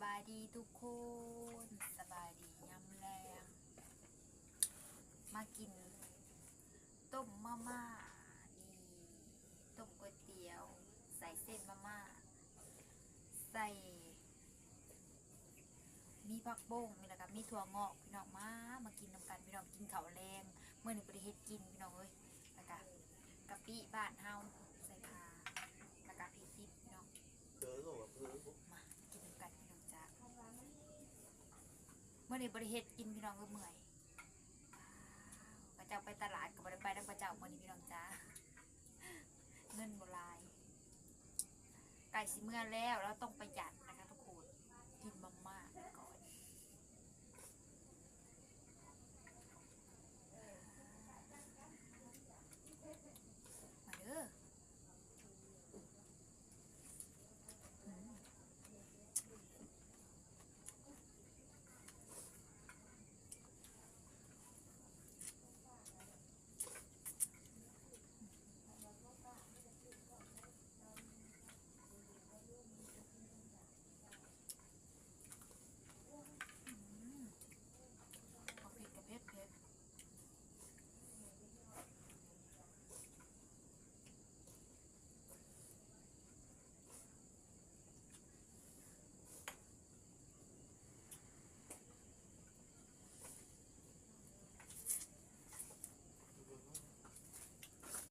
ສະບາຍດີທຸກຄົນ ສະບາຍດີຍາມແລງ ມາກິນຕົ້ມມາມ່າ ນີ້ ຕົ້ມກ໋ວຍຕຽວ ໃສ່ເສັ້ນມາມ່າ ໃສ່ ມີຜັກບົ້ງ ມີ ແລ້ວກໍມີຖົ່ວງອກ ພີ່ນ້ອງ ມາ ມາກິນນຳກັນ ພີ່ນ້ອງ ກິນເຂົ້າແລງ ມື້ນີ້ບໍ່ໄດ້ເຮັດກິນ ພີ່ນ້ອງເອີຍ ແລ້ວກໍກະປິບ້ານເຮົາ ໃສ່ຂ່າ ແລ້ວກໍພິກດິບ ພີ່ນ້ອງ ມາກິນນຳກັນ ພີ່ນ້ອງຈ້າ ມື້ນີ້ບໍ່ໄດ້ເຮັດກິນ ພີ່ນ້ອງເອີຍ ເມື່ອຍ ຂະເຈົ້າໄປຕະຫຼາດກໍບໍ່ໄດ້ໄປນຳຂະເຈົ້າມື້ນີ້ ພີ່ນ້ອງຈ້າ ເງິນບໍ່ຫຼາຍ ໃກ້ຊິເມືອແລ້ວ ລາວຕ້ອງປະຢັດນະ